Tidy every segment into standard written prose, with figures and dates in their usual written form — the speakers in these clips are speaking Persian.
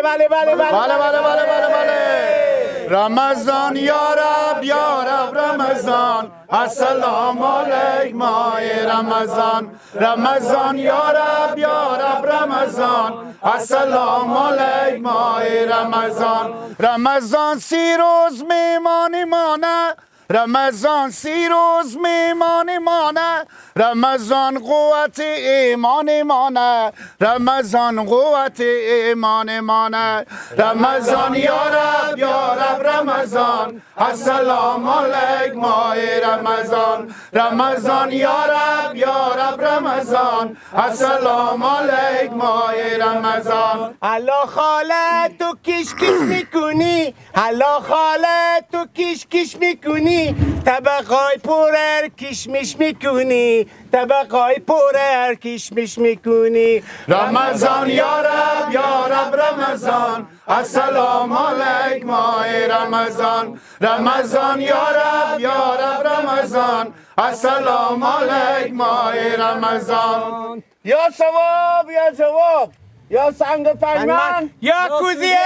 بله بله بله بله بله بله بله بله. رمضان یا رب یا رب رمضان، السلام علیک ماه رمضان. رمضان یا رب یا رب رمضان، السلام علیک ماه رمضان. رمضان 30 روز میمانی مانه، رمضان 30 روز میمانی مانه، رمضان قوت ایمان مانه، رمضان قوت ایمان مانه. رمضان یا رب یا رب رمضان، السلام علیک ماه رمضان. رمضان یا رب یا رب رمضان، السلام علیک ماه رمضان. الله خاله تو کیش کیش میکنی، الله خاله تو کیش کیش میکنی، طبقای پورر کشمش میکنی، طبقای پورر کشمش میکنی. رمضان یا رب یا رب رمضان، السلام علیک ماه رمضان. رمضان یا رب یا رب رمضان، السلام علیک ماه رمضان. یا ثواب یا جواب، یا سنگ پیمان یا کوزیه.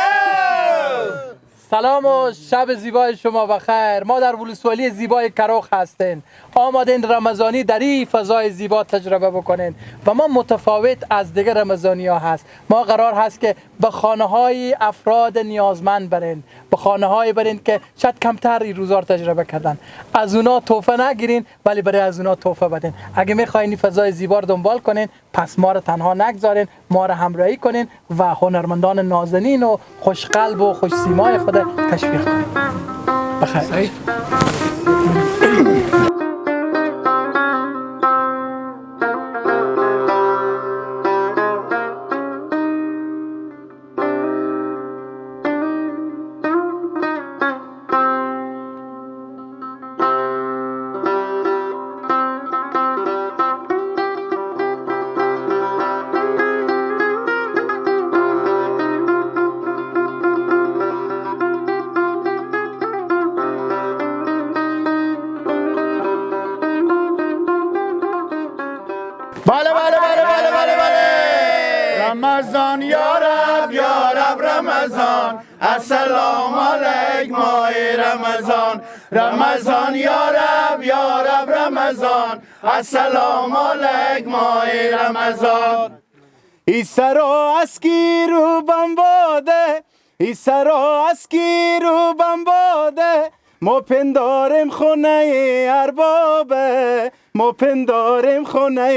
سلام و شب زیبای شما بخیر. ما در ولسوالی زیبای کروخ هستیم. آمدین رمضانی در این فضای زیبا تجربه بکنین و ما متفاوت از دیگر رمضانی ها هست. ما قرار هست که به خانه های افراد نیازمند برین، به خانه های برین که شاید کمتر این روزا تجربه کردن. از اونا تحفه نگیرین ولی برای از اونا تحفه بدین. اگه میخواین این فضای زیبا رو دنبال کنین پس ما رو تنها نگذارین، ما رو همراهی کنین و هنرمندان نازنین و خوشقلب و خوش سیمای خود تشویق کنین. بخیر. بله بله بله بله بله بله. رمضان یا رب یا رب رمضان، السلام علیک ماه رمضان. رمضان یا رب یا رب رمضان، السلام علیک ماه رمضان. ای سرا از کی رو بمباده، ای سرا از کی رو بمباده، ما پنداریم خونه اربابه، ما پنداریم خونه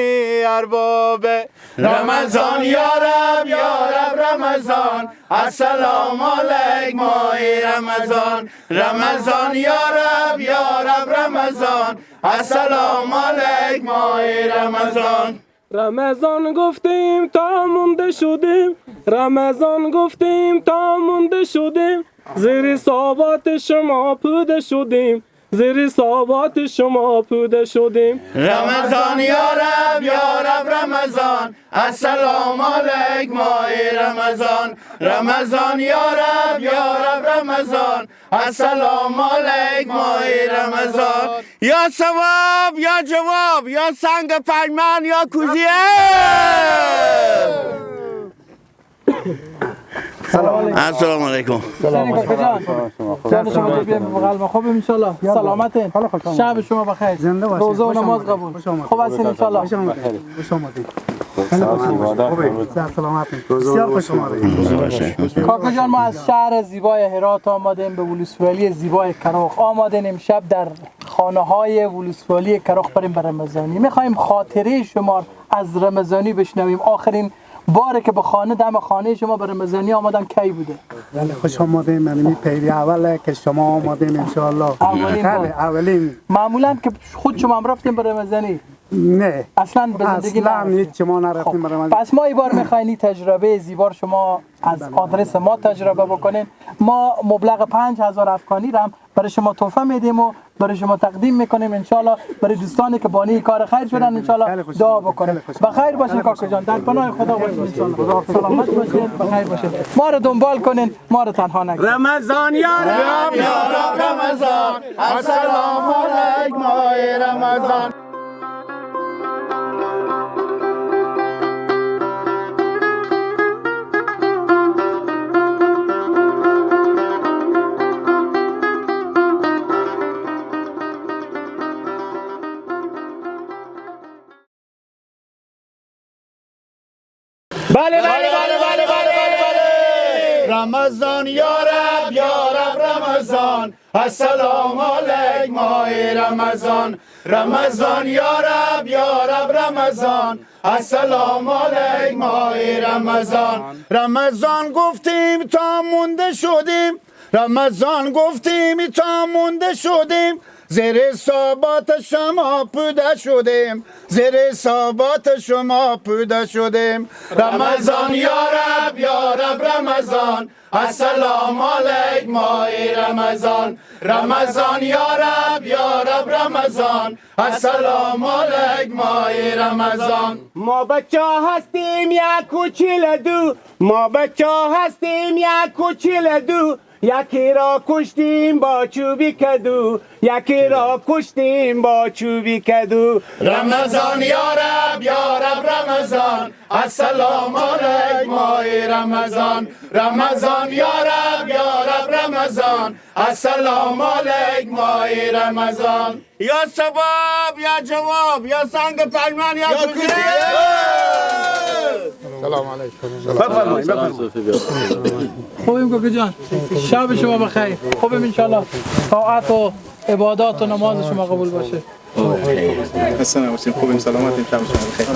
اربابه. رمضان یا رب یا رب رمضان، السلام علیک ماه رمضان. رمضان یا رب یا رب رمضان، السلام علیک ماه رمضان. رمضان گفتیم تا مونده شدیم، رمضان گفتیم تا مونده شدیم، زیر صحبت شما پوده شدیم، زیر صحبت شما پوده شدیم. رمضان یا رب یا رب رمضان، السلام علیک ماه رمضان. رمضان یا رب یا رب رمضان، السلام علیک ماه رمضان. یا ثواب یا جواب، یا سنگ پیمان یا کوزیه. السلام علیکم. سلام علیکم. شما بیایم خوب ان شاء الله. سلامتین. شب شما بخیر. روزه و نماز قبول. خوب هستین ان شاء الله. خوش آمدید. کاکا جان، ما از شهر زیبای هرات آمدیم به ولسوالی زیبای کروخ. آمدیم امشب در خانه های ولسوالی کروخ بریم به رمضانی. میخوایم خاطره شما از رمضانی بشنویم. آخرین باره که به خانه دم خانه شما به رمضانی آمدن کی بوده؟ بله خوش آمدیم. من پیری اوله که شما آمدیم ان شاء الله. اولین. معمولا که خود شما هم رفتیم به رمضانی؟ نه اصلا به زندگی اصلا هیچ ما نرفتیم به رمضان. پس ما این بار میخواین این تجربه زیبار شما از آدرس ما تجربه بکنین. ما مبلغ 5000 افغانی را برای شما تحفه میدیم و برای شما تقدیم میکنیم ان شاء الله. برای دوستانی که بانی کار خیر شدن ان شاء الله دعا بکنیم. بخیر باشین کاکا جان، در پناه خدا باشین ان شاء الله. سلامت باشین، بخیر باشین. ما رو دنبال کنین، ما رو تنها نگذارین. رمضان یا رب یا رب رمضان، السلام علیک ماه رمضان. بله بله بله بله بله بله. رمضان یا رب یا رب رمضان، السلام علیک ماه رمضان. رمضان یا رب یا رب رمضان، السلام علیک ماه رمضان. رمضان گفتیم تا مونده شدیم، رمضان گفتیم تا مونده شدیم، زیر ثبات شما پوده شدیم، زیر ثبات شما پوده شدیم. رمضان یا رب یا رب رمضان، السلام علیک ماه رمضان. رمضان یا رب یا رب رمضان، السلام علیک ماه رمضان. ما بچه هستیم یک و 42، ما بچه هستیم 1:42، یکی را کشتیم با چوبی کدو، یکی را کشتیم با چوبی کدو. رمضان یا رب یا رب رمضان، السلام علیک ماه رمضان. رمضان یا رب یا رب رمضان، السلام علیک ماه رمضان. یا ثواب یا جواب یا سنگ پشمان یا کوزه. سلام علیکم. بفرمایید بفرمایید. خوبیم کوکو جان، شب شما بخیر. خوبیم انشالله، طاعت و عبادات و نماز شما قبول باشه. حسن حسین خوبیم، سلامتیم، شب شما بخیر.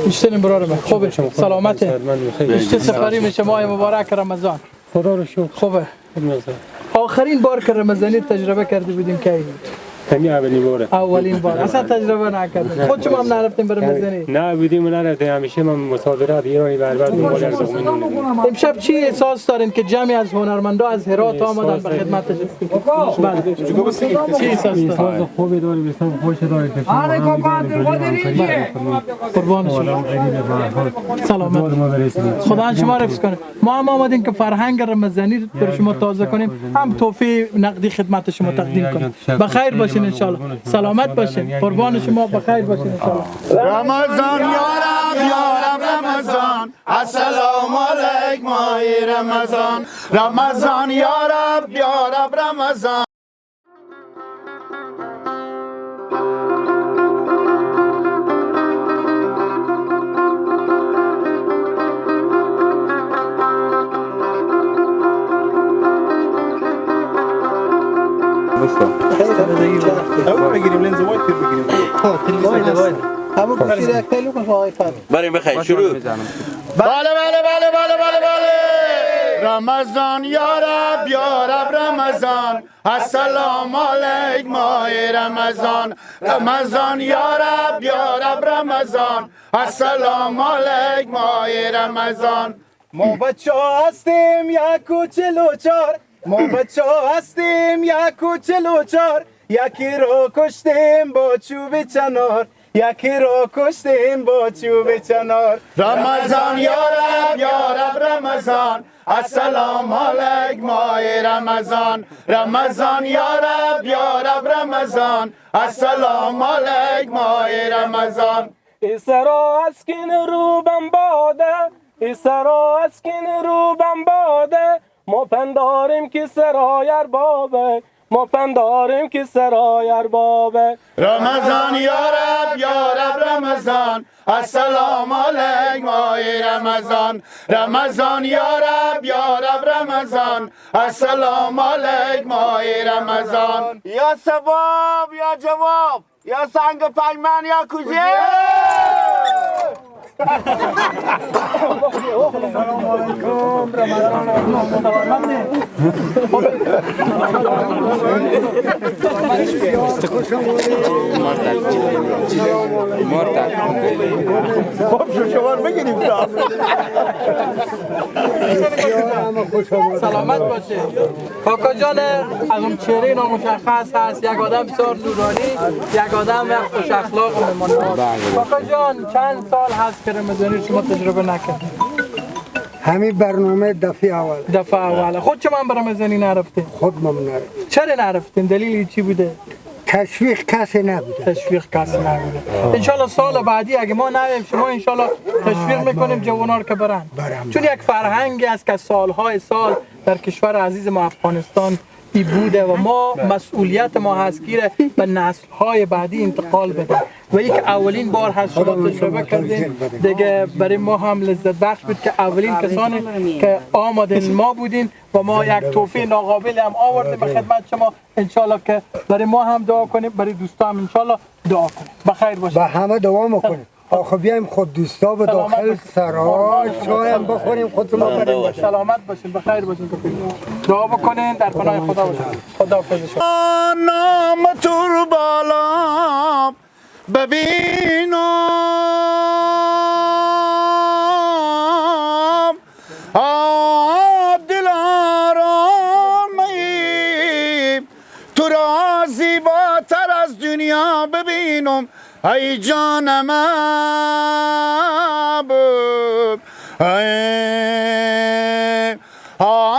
اشتنیم برارم خوبه، سلامته. اشته سپری میشه ماه مبارک رمضان. خدا رو شکر. خوبه. آخرین بار که رمضانی تجربه کرده بودیم کی بود؟ همین اولین باره. اولین بار اصلا تجربه نکردیم. خود شما هم نرفتیم برای رمضانی؟ نه بودیم و نرفتیم، همیشه من مسافرت ایرانی بربر دنبال ارزاق. امشب چی احساس دارین که جمعی از هنرمندا از هرات آمدن به خدمت؟ بله چی احساس دارین؟ احساس خوبی داریم، احساس خوش داریم که قربان شما. سلامت. خدا شما رو حفظ کنه. ما هم آمدیم که فرهنگ رمضانی بر شما تازه کنیم، هم توفیق نقدی خدمت شما تقدیم کنیم. بخیر باشین انشالله، سلامت باشین، قربان شما، بخیر باشین انشالله. رمضان یا رب یا رب رمضان، السلام علیک ماه رمضان. رمضان یا رب یا رب رمضان. بگیریم لنز واید بگیریم. بریم بخیر شروع. بله بله بله بله بله بله. رمضان یا رب یا رب رمضان، السلام علیک ماه رمضان. رمضان یا رب یا رب رمضان، السلام علیک ماه رمضان. ما بچه هستیم 1:44، ما بچه هستیم 1:44، یکی را کشتیم با چوب چنار، یکی را کشتیم با چوب چنار. رمضان یا رب یا رب رمضان، السلام علیک ماه رمضان. رمضان یا رب یا رب رمضان، السلام علیک ماه رمضان. سرا از کین رو بمباده، سرا از کین رو بمباده، ما پنداریم که سرای اربابه، ما پنداریم که سرای اربابه. رمضان یا رب یا رب رمضان، السلام علیک ماه رمضان. رمضان یا رب یا رب رمضان، السلام علیک ماه رمضان. یا ثواب یا جواب یا سنگ پشمان یا کوزه. سلام علیکم. رمضان سلامت باشه کاکا جان. از اون چهره نامشخص هست، یک آدم بسیار نورانی، یک آدم خوش اخلاق و مهمان نواز. کاکا جان چند سال هست که رمضانی شما تجربه نکردید؟ همین برنامه دفعه اول. دفعه اول. خود شما هم به رمضانی نرفتین؟ خود ما نرفتیم. چرا نرفتین؟ دلیل چی بوده؟ تشویق کسی نبوده. تشویق کسی نبوده. انشالله سال بعدی اگه ما نریم شما انشالله تشویق میکنیم جوان‌ها رو که برن. چون یک فرهنگی است که سالهای سال در کشور عزیز ما افغانستان ای بوده و ما مسئولیت ما هست که به نسل های بعدی انتقال بده و یک اولین بار هست شما تجربه کردین دیگه. برای ما هم لذت بخش بود که اولین کسانی که آمدین ما بودین و ما یک توفیق ناقابل هم آوردیم به خدمت شما. انشالله که برای ما هم دعا کنیم، برای دوستا هم انشالله دعا کنیم. بخیر باشید. با همه دعا میکنیم. آخه بیایم خود دوستا به داخل سرای چای هم بخوریم، خود ما بریم. سلامت باشین، بخیر باشین. دعا بکنین، در پناه خدا باشین. خداحافظ شما. نام تو رو بالا ببینم، دل آرامی تو را زیباتر از دنیا ببینم. ای جان محبوب،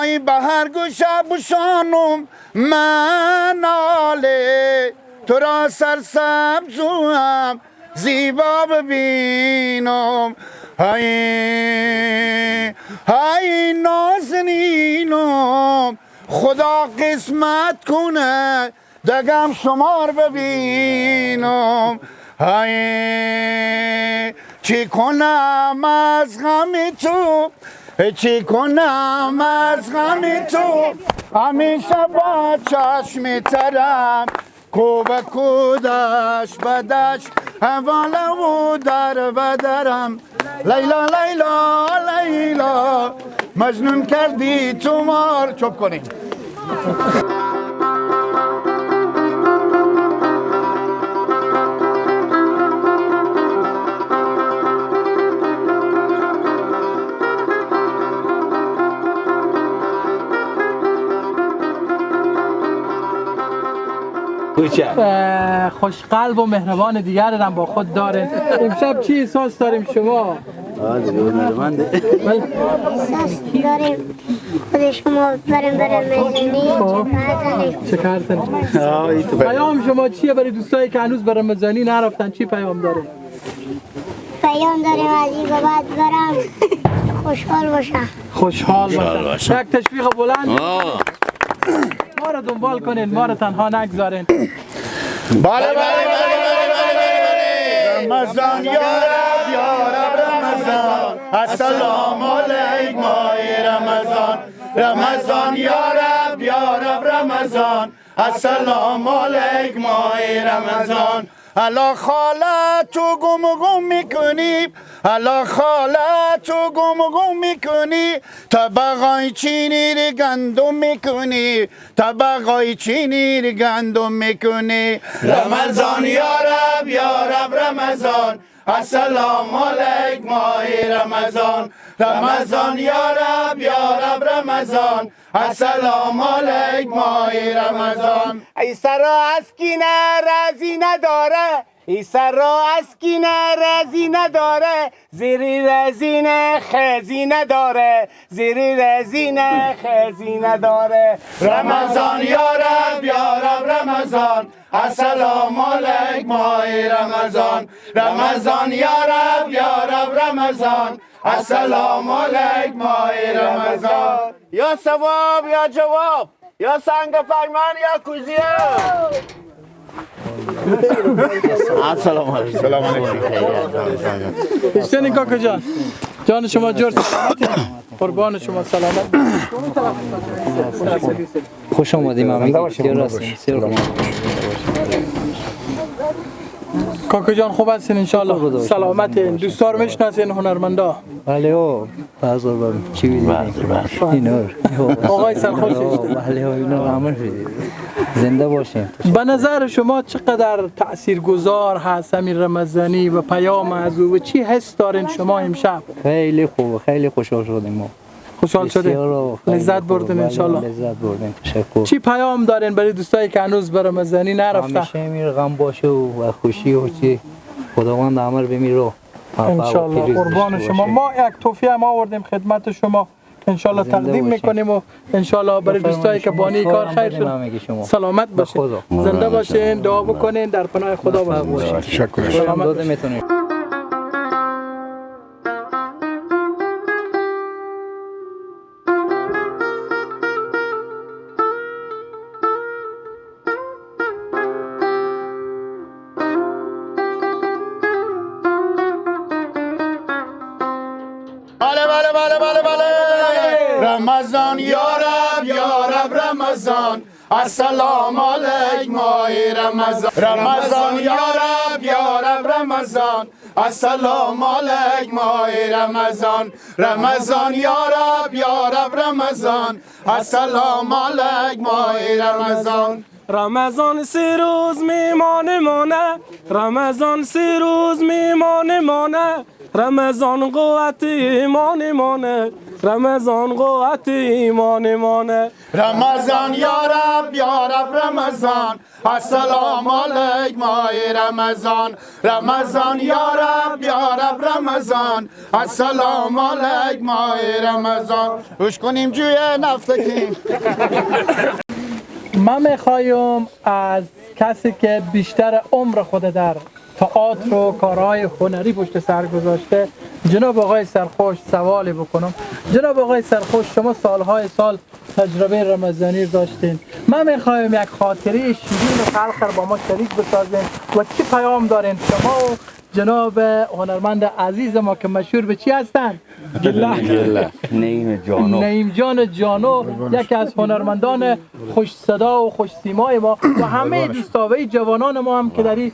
ای به هر گوشه بشانم من آله تو را سرسبزوم زیبا ببینم. ای ای نازنینم خدا قسمت کنه دگم شمار ببینم. ای چی کنم از غم تو، چی کنم از غم تو، همیشه با چشم ترم کو به کو دشت به دشت حواله و در به درم. لیلا لیلا لیلا مجنون کردی تو مار. چوب کنیم. خوش قلب و مهربان دیگر هم با خود دارین. امشب چی احساس داریم شما؟ احساس داریم خود شما بریم برمزانی. چه کردن؟ پیام شما چیه برای دوستایی که هنوز به رمضانی نرفتن؟ چی پیام داریم؟ پیام داریم از این به بعد برم خوشحال باشم. خوشحال باشم. یک تشویق بلند. ما رو دنبال کنین، ما رو تنها نگذارین. بله بله بله بله رمضان یا رب یا رب رمضان، السلام علیک ماه رمضان. رمضان یا رب یا رب رمضان، السلام علیک ماه رمضان. الا خاله تو گم گم میکنی، الا خاله تو گم گم میکنی، طبقای چینی ری گندم میکنی، طبقای چینی ری گندم میکنی. رمضان یا رب یا رب رمضان، السلام علیک ماه رمضان. رمضان یا رب یا رب رمضان، السلام علیک ماه رمضان. ای سرا از کینه رضی نداره، ای سرا از کینه رضی نداره، زیری رزینه خزی نداره، زیری رزینه خزی نداره. رمضان یا رب یا رب رمضان، السلام علیک ماه رمضان. رمضان یا رب یا رب رمضان، السلام علیک ماه رمضان. یا ثواب یا جواب، یا سنگ پیمان یا کوزیه. السلام علیکم. سلام علیکم. اشتنی کاکا جان، جان شما جور سلامت، قربان شما سلامت. خوش آمدیم همگی. کاکا جان خوب هستین انشالله؟ سلامت. دوستا رو میشناسین هنرمندا؟ بله او بازار بابم چی بیدیم؟ اینا آقای سرخوش. بله اینا همه زنده باشین. به نظر شما چقدر تاثیرگذار هست همین رمضانی و پیام از او و چی حس دارین شما امشب؟ خیلی خوب، خیلی خوشحال شدیم ما. خوشحال شدیم، لذت بردین انشالله. لذت بردیم، تشکر. چی پیام دارین برای دوستایی که هنوز به رمضانی نرفتن؟ همیشه میر غم باشه و خوشی و چی خداوند امر بمیر رو انشالله. قربان شما. ما یک توفیه هم آوردیم خدمت شما انشالله تقدیم میکنیم و انشالله برای دوستایی که بانی کار خیر شد. سلامت باشین، زنده باشین، دعا بکنین، در پناه خدا باشین. تشکر. سلامت. رمضان یا رب یا رب رمضان، السلام علیک ماه رمضان. رمضان یا رب یا رب رمضان، السلام علیک ماه رمضان. رمضان یا رب یا رب رمضان، السلام علیک ماه رمضان. رمضان 3 روز میمان مانه، رمضان 3 روز میمان مانه، رمضان قوت ایمان مانه، رمضان قوت ایمان مانه. رمضان یا رب یا رب رمضان، السلام علیک ماه رمضان. رمضان یا رب یا رب رمضان، السلام علیک ماه رمضان. روش کنیم جوی نفتکیم. من میخوایم از کسی که بیشتر عمر خود در تئاتر و کارهای هنری پشت سر گذاشته، جناب آقای سرخوش سوالی بکنم. جناب آقای سرخوش، شما سالهای سال تجربه رمضانی داشتین. من میخوایم یک خاطره شیرین و تلخ رو با ما شریک بسازین و چی پیام دارین شما و جناب هنرمند عزیز ما که مشهور به چی هستن؟ گله. نعیم جانو. نعیم جان جانو، یکی از هنرمندان خوش صدا و خوش سیمای ما و همه دوستاوی جوانان ما هم که در این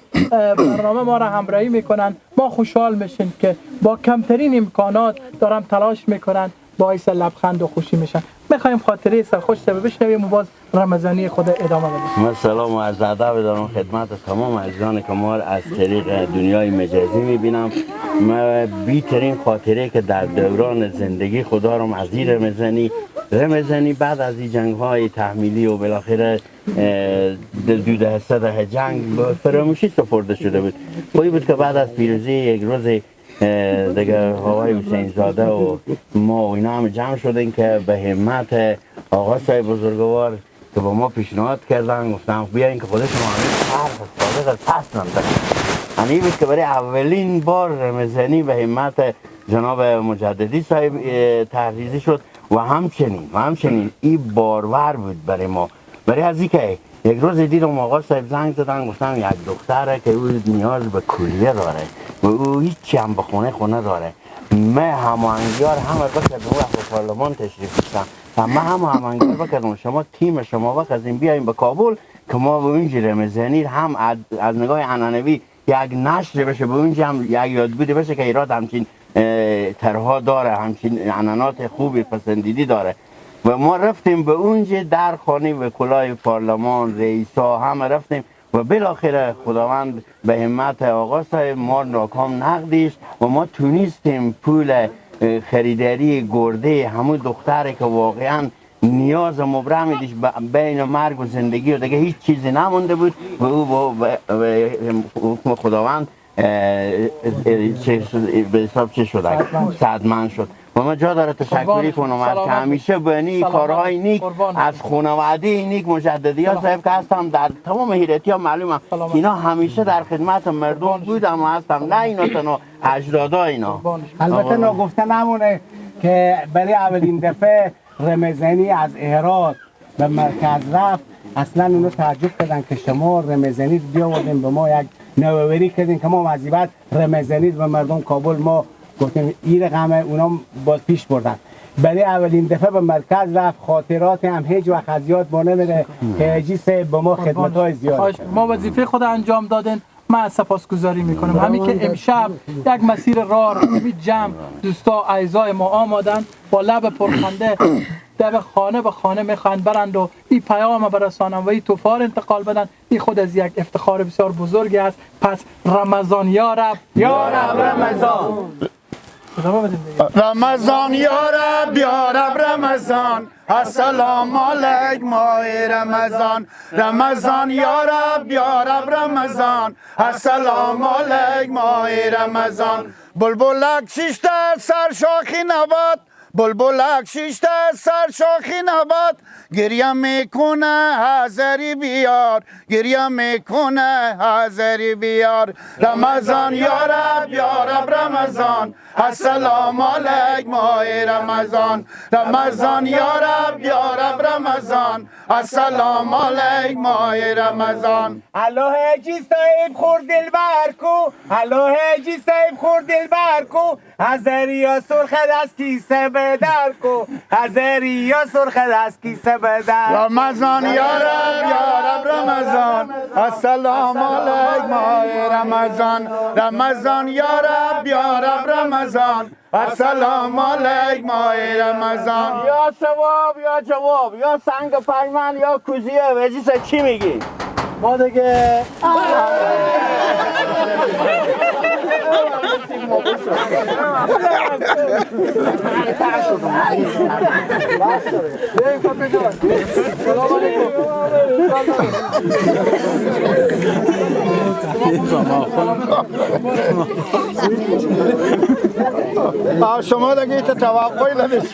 برنامه ما را همراهی میکنن. ما خوشحال میشیم که با کمترین امکانات دارم تلاش میکنن، باعث لبخند و خوشی میشن. میخوایم خاطره سرخوش سبب بشنویم و باز رمضانی خود ادامه بدیم. من سلام و عرض ادب دارم خدمت تمام عزیزان که ما از طریق دنیای مجازی میبینم. من بیترین خاطره که در دوران زندگی خدا رو از این رمضانی بعد از این جنگ های تحمیلی و بالاخره 2 دهه 3 دهه جنگ فراموشی سپرده شده بود، ولی بود که بعد از پیروزی یک روز دیگه آقای حسین زاده و ما و اینا هم جمع شدیم که به همت آقا صاحب بزرگوار که با ما پیشنهاد کردن، گفتن بیاین که خود شما همه حرف صادق از پس نمده. این بود که برای اولین بار رمضانی به همت جناب مجددی صاحب تحریزی شد و همچنین این بارور بود برای ما. برای از اینکه یک روز دیدم آقا صاحب زنگ زدن، گفتم یک دختره که او نیاز به کلیه داره و او هیچی هم به خونه داره. من هماهنگیار همه بکردم، او به پارلمان تشریف داشتم و من هم هماهنگیار بکردم شما تیم شما بکردیم بیاییم به کابل که ما به اونجا رمضانی هم از نگاه عنعنوی یک نشر بشه، به اونجا هم یک یادبودی بشه که ایراد همچین طرح‌ها داره، همچین عنعنات خوبی پسندیدی داره. و ما رفتیم به اونجا در خانه وکلای پارلمان، رئیسا همه رفتیم و بالاخره خداوند به همت آقا صاحب ما ناکام نقدیش و ما تونستیم پول خریداری گرده همون دختره که واقعا نیاز مبرمی دیش بین مرگ و زندگی و دیگه هیچ چیزی نمونده بود و او به حکم خداوند به حساب چه شد، صدمند شد. و من جا داره تشکری کنم از که همیشه بنی کارهای نیک از خانواده نیک مجددی ها صاحب که هستم در تمام حیرتی ها معلومم اینا همیشه در خدمت مردم بودم و هستم، نه اینا تنها اجدادا اینا. البته ناگفته نمونه که برای اولین دفعه رمضانی از هرات به مرکز رفت، اصلا اونو تعجب کردن که شما رمضانی بیاوردین به ما یک نوآوری کردین که ما از بعد رمضانی به مردم کابل ما گفتیم این رقمه، اونا باز پیش بردن. برای اولین دفعه به مرکز رفت، خاطرات هم هیچ وقت از یاد ما نمیره که حاجی صاحب با ما خدمت‌های زیاد. ما وظیفه خود انجام دادن، من سپاسگزاری میکنم. همین که امشب یک مسیر راه رو جمع دوستا اعضای ما آمادن با لب پرخنده در خانه به خانه میخواهند برند و این پیام برسانند و این توفار انتقال بدن، این خود از یک افتخار بسیار بزرگی است. پس رمضان یا رب یا رب رمضان، رمضان یا رب یا رب رمضان، السلام علیک ماه رمضان. رمضان یا رب یا رب رمضان، السلام علیک ماه رمضان. بلبلک شیشته سر شاخی نبات، بلبلک شیشته سر شاخی نبات، گریه میکنه حاضری بیار، گریه میکنه حاضری بیار. رمضان یا رب یا رب رمضان، السلام علیک ماه رمضان. رمضان یا رب یا رب رمضان، السلام علیک ماه رمضان. الله حاجی صاحب خور دلبر کو، الله حاجی صاحب خور دلبر کو، از دریا سرخ از کیسه در کو هزاری یا سرخ از کیسه بدر. رمضان یا رب یا رب رمضان، السلام علیک ماه رمضان. رمضان یا رب یا رب رمضان، السلام علیک ماه رمضان. یا ثواب یا جواب یا سنگ پیمان یا کوزیه. وجیسا چی میگی؟ ما دیگه شما دیگه توقعی نمیشه.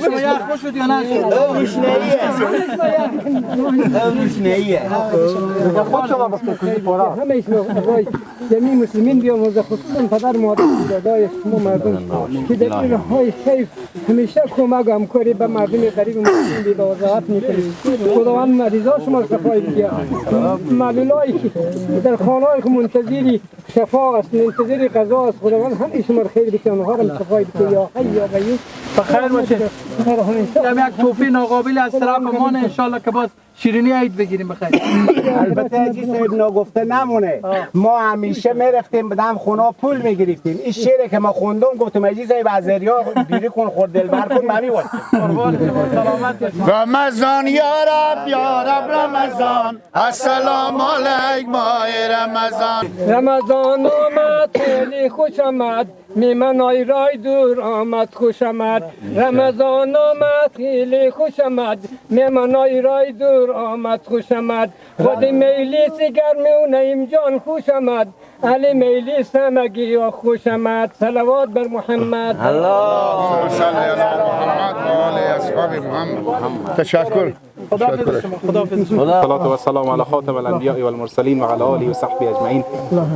شما یخ خوش یا نه؟ روشناییه. خود شما گفته کوزی پورا همه جمعی مسلمین بیامرزه، خصوصا پدر مادر دادای شما مردم که در این راههای خیر همیشه کمک و همکاری به مردم غریب مسلم بی وضاحت میکنید. خداوند مریضا شما شفای بده، معلولایی که در خانه‌های منتظری شفا است، منتظری غذا است، خداوند همه شما خیر بده، آنها را شفای بده یا حی یا قیوم. بخیر باشید. یک توفی ناقابل از طرف ما انشالله که باز شیرینی عید بگیریم. بخیر. البته حاجی صاحب ناگفته نمونه، ما همیشه میرفتیم بدم خونه پول میگرفتیم. این شعر که ما خوندم گفتم حاجی صاحب از دریا بیری کن خورد دلبر کن ممی واسه. رمضان یا رب یا رب رمضان، السلام علیک ماه رمضان. رمضان آمد خیلی خوش آمد، میمنای رای دور آمد خوش آمد. رمضان آمد خیلی خوش آمد، میمنای رای دور آمد خوش آمد. خود میلیس گرمیونیم جان خوش آمد، علی میلیس همگی خوش آمد. صلوات بر محمد. اللهم صل علی محمد و آل اصحاب محمد. تشکر. الصلاة والسلام على خاتم الأنبياء والمرسلين وعلى آله وصحبه أجمعين.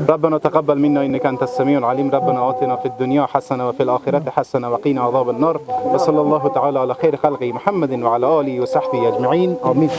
ربنا تقبل منا إنك أنت السميع العليم. ربنا آتنا في الدنيا حسنة وفي الآخرة حسنة وقنا عذاب النار. وصلى الله تعالى على خير خلقه محمد وعلى آله وصحبه أجمعين. آمين.